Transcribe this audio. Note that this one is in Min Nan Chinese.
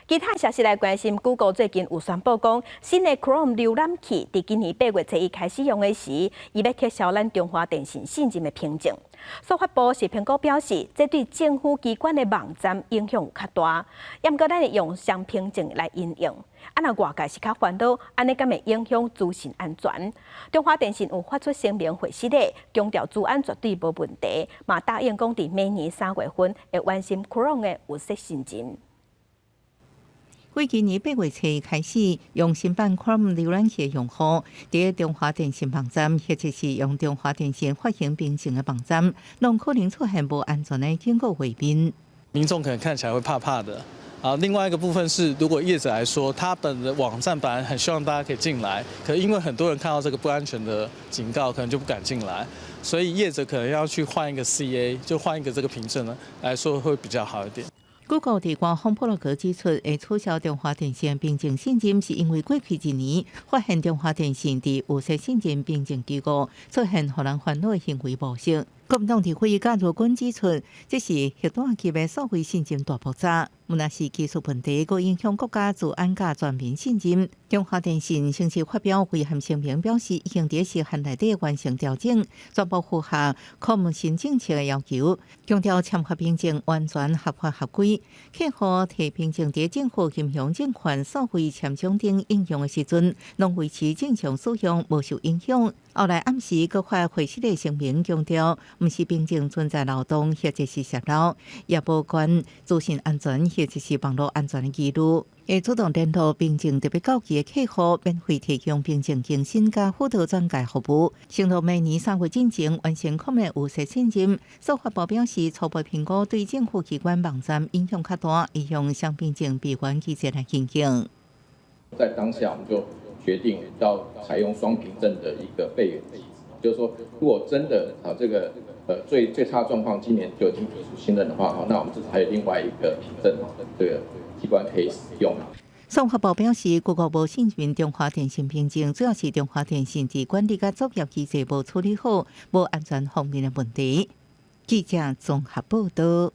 其他消息來關心，Google 最近有宣布講，新的 Chrome 瀏覽器佇今年8月初一開始用的時，伊欲撤銷咱中華電信信任的憑證。司法部是評估表示，這對政府機關的網站影響有較大。毋過咱會用雙憑證來因應。啊，若外界是較煩惱，按呢敢會影響資訊安全？中華電信有發出聲明回釋的，強調資安絕對無問題，嘛答應講佇明年3月份會完成 Chrome 的預設信任。為今年8月初一開始，用新版 Chrome 瀏覽器的用戶，佇中華電信網站或者是用中華電信發行憑證的網站，攏可能出現無安全的警告畫面。民眾可能看起來會怕怕的。啊，另外一個部分是，如果業者來說，他本的網站本來很希望大家可以進來，可因為很多人看到這個不安全的警告，可能就不敢進來，所以業者可能要去換一個 CA，就換一個這個憑證呢，來說會比較好一點。 Google 佇官方部落格指出，會取消中華電信憑證信任，是因為過去一年發現中華電信佇預設信任憑證機構出現予人煩惱的行為模式。國民黨立委賈如君指出，這是核彈級的數位信任大爆炸，毋但是技術問題，閣影響國家資安佮全民信任。中華電信先是發表遺憾聲明，表示已經佇時限內底完成調整，全部符合 Chrome 新政策的要求，強調簽發憑證完全合法合規。客戶提憑證佇政府金融證券數位簽章頂應用的時陣，攏維持正常使用，無受影響。後來暗時閣發回釋的聲明，強調毋是憑證存在漏洞或者是洩漏，也無關資訊安全或者是網路安全的疑慮。會主動聯絡憑證特別到期的客戶，免費提供憑證更新佮輔導轉介服務。承諾明年3月進前完成 Chrome 預設信任。司法部表示，初步評估對政府機關網站影響較大，會用雙憑證備援機制來進行。在當下，我們就決定要採用雙憑證的一個備援機制，就是說，如果真的啊這個最最差狀況，今年就已經解除信任的話，那我們至少還有另外一個憑證，這個機關可以使用。司法部表示，Google 無信任中華電信憑證，主要是中華電信佇管理佮作業機制無處理好，無安全方面的問題。記者綜合報道。